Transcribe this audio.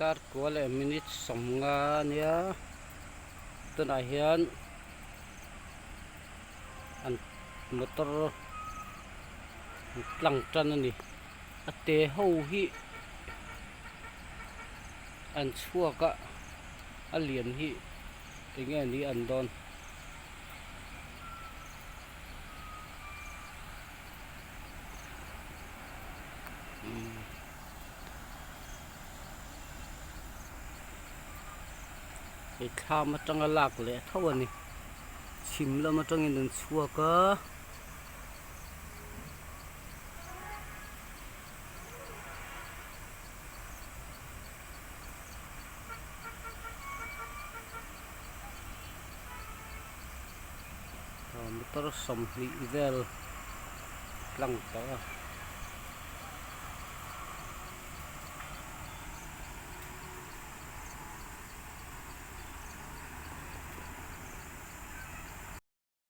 Dar kua leh minute 50 a nia tunah hian an motor an tlang tan a ni a te ho hi an chhuak a a lian hi eng nge ni an dawn. Hei thlam atanga lak leh tho a ni chhim lam atangin an chhuak a. Motor 20 vel tlang tawh a.